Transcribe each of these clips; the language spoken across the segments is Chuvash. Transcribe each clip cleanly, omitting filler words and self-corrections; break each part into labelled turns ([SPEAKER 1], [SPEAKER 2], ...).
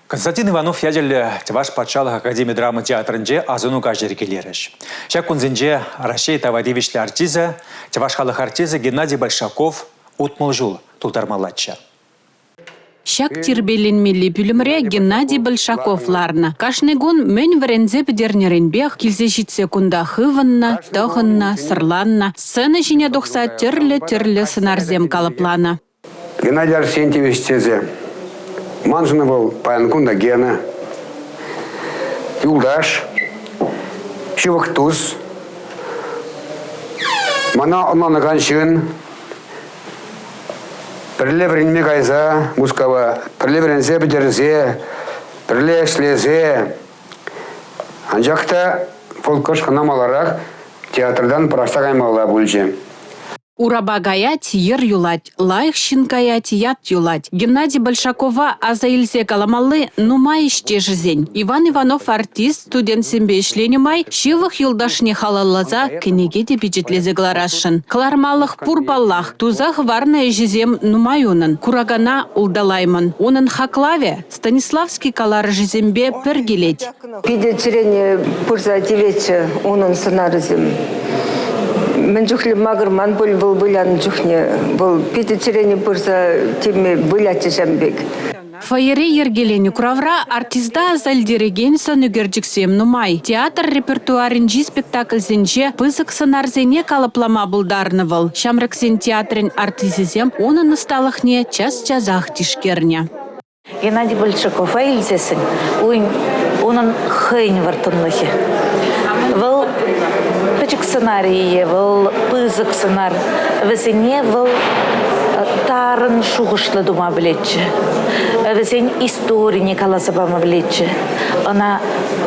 [SPEAKER 1] Константин Иванов ячӗллӗ Чӑваш патшалӑх академи драма театрӗнче асӑну каҫӗ йӗркелерӗҫ. Ҫак кунсенче Раҫҫей тава тивӗҫлӗ артисчӗ, чӑваш халӑх артисчӗ Геннадий Большаков 60 ҫул тултармаллаччӗ.
[SPEAKER 2] Ҫак тирпейленмелли пӳлӗмре Геннадий Большаков ларнӑ. Кашни кун мӗн вӗренсе пӗтернӗренпех килсе ҫитсе кунта хывӑннӑ, тӑхӑннӑ, сӑрланнӑ, сцена ҫине тухса тӗрлӗ-тӗрлӗ сӑнарсем калӑпланӑ.
[SPEAKER 3] Геннадий Арсентьевич тесе маншӑн вӑл паян кун та Гена, юлташ, ҫывӑх тус, мана ӑнланакан ҫын, пӗрле вӗренме кайса Мускава, пӗрле вӗренсе пӗтерсе, пӗрле ӗҫлесе, анчах та вӑл кӑшт кӑна маларах театртан пӑрахса каймалла пулчӗ.
[SPEAKER 2] Урапа каять, йӗр юлать, лайӑх ҫын каять, ят юлать. Геннадий Большакова аса илсе каламалли нумай ӗҫтешӗсен. Иван Иванов артист студентсемпе ӗҫленӗ май ҫывӑх юлташне халалласа кӗнеке те пичетлесе кӑларасшӑн. Кӑлармалӑх пур паллах, туса хӑварнӑ ӗҫӗсем нумай унӑн. Куракана улталаймӑн. Унӑн хаклавӗ Станиславский каларӑшӗсемпе пӗр килет.
[SPEAKER 4] Питӗ чӗрене пырса тиветчӗ унӑн сӑнарӗсем. Мӗн чухлӗ макӑрман пуль вӑл вылянӑ чухне. Вӑл питӗ чӗрене пырса тивме вылятчӗ ҫавӑн пек.
[SPEAKER 2] Фойере йӗркеленӗ куравра артиста аса илтерекен сӑн ӳкерчӗксем нумай. Театр репертуарӗнчи спектакльсенче пысӑк сӑнарсене калӑплама пултарнӑ вӑл. Ҫамрӑксен театрӗн артисчӗсем унӑн ӑсталӑхне час-часах тишкернӗ.
[SPEAKER 5] Геннадий Большакова илсессӗн унӑн хӑйӗн вӑрттӑнлӑхӗ. Вӑл пӗчӗк сценарие, вӑл пысӑк сӑнар. Вӗсене вӑл тарӑн шухӑшлӑ тума пӗлетчӗ. Вӗсен историне каласа пама пӗлетчӗ. Ӑна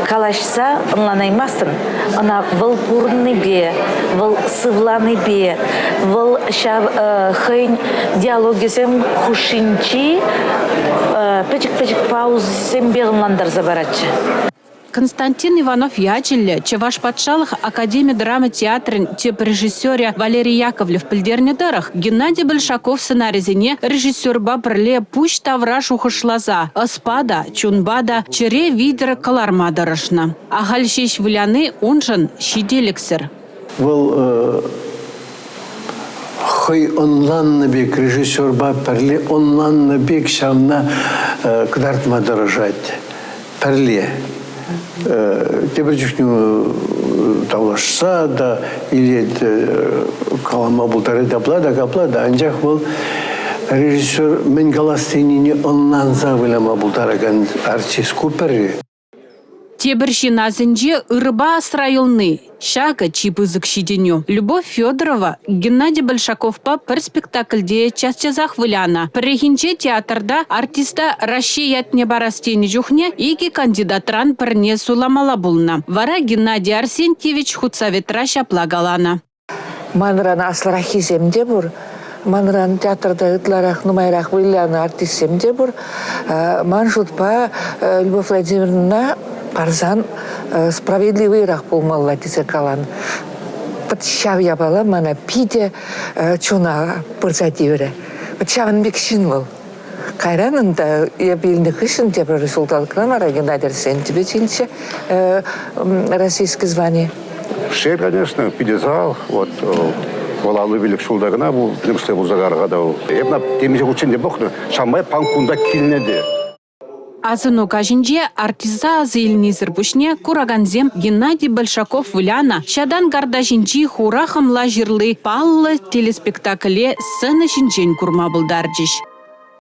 [SPEAKER 5] калаҫса ӑнланаймастӑн, ӑна вӑл пурӑннипе, вӑл сывланипе, вӑл ҫав хӑйӗн диалогӗсем хушшинчи пӗчӗк-пӗчӗк паузӑсемпе ӑнлантарса паратчӗ.
[SPEAKER 2] Константин Иванов ячӗллӗ Чӑваш патшалӑх академи драма театрӗн тӗп режиссерӗ Валерий Яковлев пӗлтернӗ тӑрӑх, Геннадий Большаков сӑнарӗсене режиссерпа пӗрле пуҫ тавра шухӑшласа ӑспа та, чунпа та чӗре витӗр кӑларма тӑрӑшнӑ. Ахаль ҫеҫ выляни уншӑн ҫителӗксӗр.
[SPEAKER 6] Вӑл хӑй ӑнланнӑ пек, режиссерпа пӗрле ӑнланнӑ пек ҫавна кӑтартма тӑрӑшать. Пӗрле. Тепӗр чухне тавлашса та илет, калама пултарать апла та, капла та. Анчах вӑл режиссер мӗн калас тенине ӑнланса выляма пултаракан артист ку пӗрре.
[SPEAKER 2] Тепӗр ҫын асӗнче ырӑпа асра юлни – ҫакӑ чи пысӑк ҫитӗнӳ. Любовь Федорова Геннадий Большаковпа пӗр спектакльте час-часах вылянӑ. Пӗррехинче театрта артиста Раҫҫей ятне парас тенӗ чухне икӗ кандидатран пӗрне суйламалла пулнӑ. Вара Геннадий Арсентьевич худсоветра ҫапла каланӑ.
[SPEAKER 7] Манран аслӑраххисем те пур. Манран театрта ытларах нумайрах вылянӑ артистсем те пур. Ман шутпа, Любовь Владимировнӑна парсан справедливыйрах пулмалла тесе калан. Вот ҫав япала мана питӗ чуна пырса тиврӗ. Вот ҫавӑн пек ҫын вӑл. Кайран ӗнтӗ эп илнӗ хыҫҫӑн тепӗр ҫулталӑкран вара Геннадий Арсентьевич илчӗ российский звани.
[SPEAKER 8] Шел, конечно, питӗ сахал. Вот вӑл 55 ҫулта кӑна пӗтӗмӗшле пулса карха та вӑл. Эп темиҫе хутчен те пӑхнӑ, ҫавӑнпа панкунта килнӗ те.
[SPEAKER 2] Асӑну каҫӗнче артиста аса илнисӗр пуҫне куракансем Геннадий Большаков вылянӑ «Ҫатан карта ҫинчи хура хӑмла ҫырли» паллӑ телеспектакле сцена ҫинчен курма пултарчӗҫ.